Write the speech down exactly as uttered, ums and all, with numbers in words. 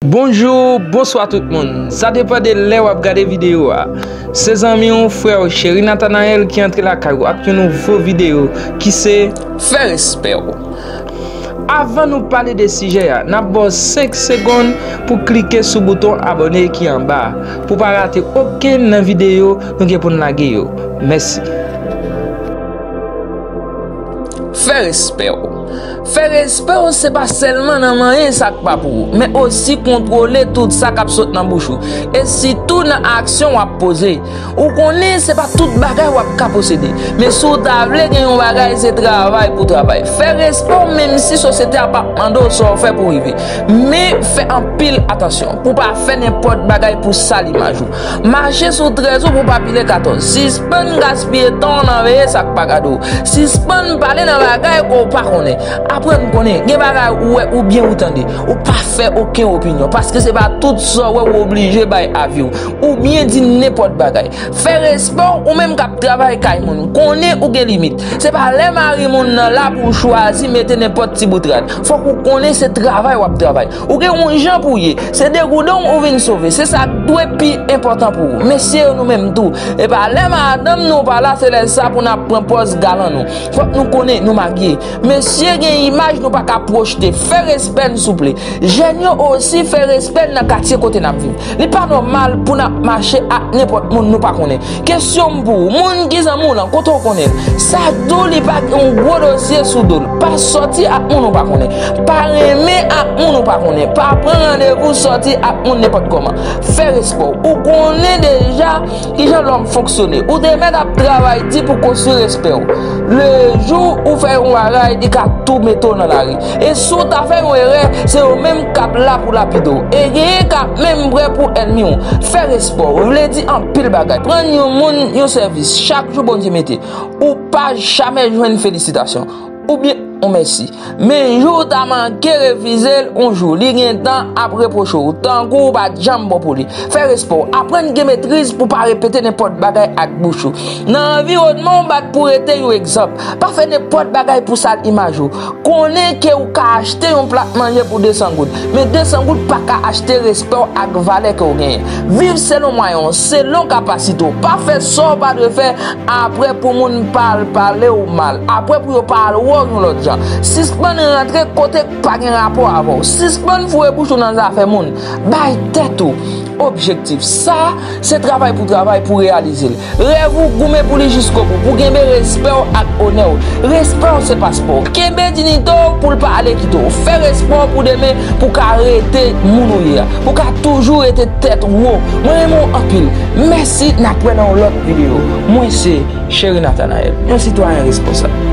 Bonjou, bonswa tout moun. Sa depann de lè w ap gade videyo a. Se zanmi w, frè w, Cheri Nathanael ki antre lakay ou ak yon nouvo videyo ki se Fè Respè w. Avan nou pale de sijè a, n ap ba w senk segonn pou klike sou bouton abòne ki anba a, pou pa rate okenn nan videyo nou gen pou n lage yo. Mèsi. Fè respè w. Fè respè w se pa sèlman nan manyen sa k pa pou ou, men osi kontwole tout sa k ap sot nan bouch ou, e sitou nan aksyon w ap poze. Ou konnen se pa tout bagay w ap ka posede, men si w ta vle gen yon bagay, se travay pou travay. Fè respè w, menm si sosyete a p ap mande w sa w fè pou rive. Men fè anpil atansyon pou w pa fè nenpòt bagay pou sal imaj ou. Mache sou trèz ou pou w pa pile katòz. Sispann gaspiye tan w nan veye sa k pa gade w. Sispann pale nan bagay ke w pa konnen. Aprann konnen. Gen bagay ou wè oubyen ou tande, ou pa fè okenn opinyon, paske se pa tout sa w wè ou oblije bay avi w, oubyen di nenpòt bagay. Fè respè w, ou menm k ap travay kay moun. Konnen ou gen limit. Se pa lè mari moun nan la pou w chwazi mete nenpòt ti bout rad. Fòk ou konnen se travay w ap travay. Ou gen yon jan pou w ye. Se degouden w ou vin sove. Se sa k dwe pi enpòtan pou ou. Mesye yo, nou menm tou. E pa lè madanm nou pa la, se lè sa pou n ap pran pòz galan nou. Fòk nou konnen nou marye. Mesye, gen imaj nou pa ka pwojte. Fè respè n, souple. Jèn yo osi, fè respè n nan katye kote n ap viv. Li pa nòmal pou n ap mache ak nenpòt moun nou pa konnen. Kesyon m pou ou, moun ki zanmi w lan, kote w konnen l? Sa k di w li pa gen yon gwo dosye sou do l? Pa sòti ak moun ou pa konnen. Pa renmen ak moun ou pa konnen. Pa pran randevou sòti ak moun nenpòt kòman. Fè respè w. Ou konnen deja kijan lòm fonksyone. Ou te mèt ap travay di pou konstwi respè w. Lejou ou fè yon bagay, li ka tou mete w nan lari. E si w ta fè yon erè, se yo menm k ap la pou lapide w. E genyen k ap menm prè pou ènmi w. Fè respè w vle di anpil bagay. Rann yon moun yon sèvis chak jou Bondye mete. Ou pa jamè jwenn felisitasyon oubyen yon mèsi. Men jou w ta manke refize l yon jou, li gentan ap repwoche w, tankou w pa t janm bon pou li. Fè respè w. Aprann gen metriz pou w pa repete nenpòt bagay ak bouch ou. Nan anviwònman w, bat pou rete yon egzanp. Pa fè nenpòt bagay pou sal imaj ou. Konnen ke w ka achte yon plat manje pou de san goud, men de san goud pa ka achte respè w ak valè ke w genyen. Viv selon mwayen w, selon kapasite w. Pa fè sa w pa dwe fè apre pou moun pa al pale w mal, apre pou yo pa al wè w yon lòt jan. Sispann rantre kote k pa gen rapò avè w. Sispann foure bouch ou nan zafè moun. Bay tèt ou objektif. Sa, se travay pou travay pou reyalize l. Rèv ou, goumen pou li jiskobou, pou kenbe respè w ak onè w. Respè w se paspò w. Kenbe diyite w pou l pa ale kite w. Fè respè w pou demen, pou w ka rete moun ou ye a. Pou w ka toujou rete tèt wo. Mwen renmen w anpil. Mèsi, n ap wè nan yon lòt videyo. Mwen se Cheri Nathanael, yon sitwayen responsab.